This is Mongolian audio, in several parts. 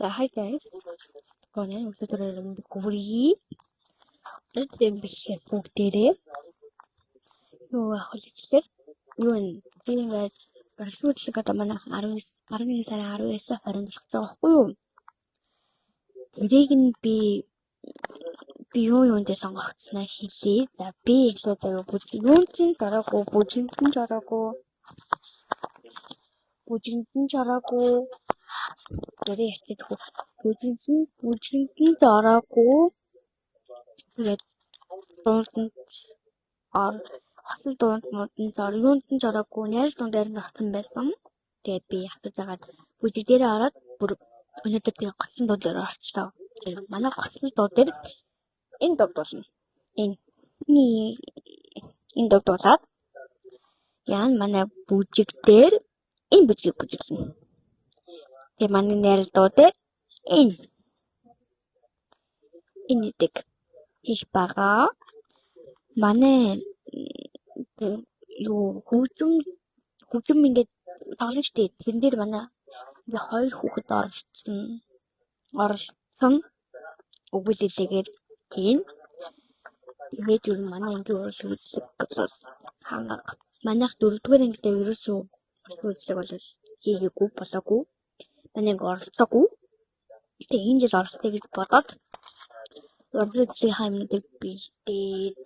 За, hi guys. Гонэ өглөө өрөөнд хүрье. Өнөөдрийн бичлэгээр бүгдээрээ юу авах вэ гэхээр юу вэ? Би ингээд урлагийн үзлэг одоо манай 19 11 сарын 19 20-нд болох гэж байгаа байхгүй юу? Тэрийг нь би юу юундээ сонгогдсноо хэлье. За, би эхлээд заяа бүжиг юунд ч ороогүй, бүжинд нь ч ороогүй. Бүжинд нь ч ороогүй. Гэрээ ярьдаг хүү. Бүжинд нь ороогүй. Тэгээд дуунд нь хотол дуунд мууданд юунд нь ч ороогүй. Найрал дуун дээр нь орсон байсан. Тэгээд би асууж агаад бүжиг дээрээ ороод бүр өнөөдөр тэгээ гоцсон дуу дээр орчлоо. Тэгээд манай гоцсон дуу дээр энэ дуу дуулна. Энэ дуу дуулаад яан манай бүжиг дээр энэ бүжгийг бүжиглэнэ. Тэгээ манай найрал дуу дээр энэ гэдэг их байгаа. Манай юу хөгжим ингээд тоглоно штэ. Тэрэн дээр манай ингээ хоёр хүүхэд оролцсон өгүүлэлээгээр хийн. Тэгээд юу манай ангийн урлагийн үзлэг бол ханга. Манайх дөрөвдүгээр ангидаа ерөөсөө урлагийн үзлэг бол хийгээгүй болоогүй. Манай анги оролцоогүй. Тэгээ энэ жил оролцъё гэж бодоод урлагийн үзлэгийнхаа юмнуудыг бэлдээд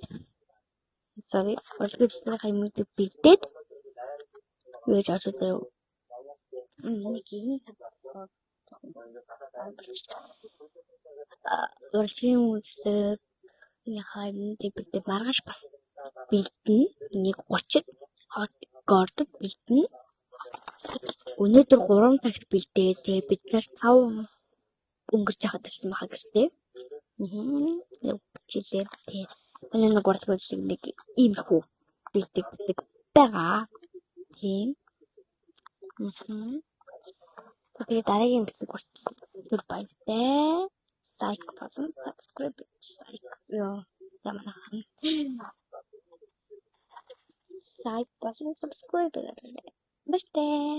урлагийн үзлэгийнхаа юмнуудыг бэлдээд юу гэж орж заяа. Миний гэрийн цавцгаа урлагийн үзлэгийнхаа юмнуудыг бэлдээд маргааш бас бэлдэнэ. 1:30-д хот гордод бэлдэнэ. Өнөөдөр 3 цагт бэлдээ. Тэгээ бид нар 5 өнгөрч яхад ирсэн байхаа гэртээ. Бичээлээ. Тэгээ манай нэг урлагийн үзлэг нэг иймэрхүү бэлдэгддэг байгаа. Тийм. Тэгээ дараагийн бичлэг хүртэл баяртай. Лайк болон subscribe лайк ёо ямар лайк болон subscribe баяртай.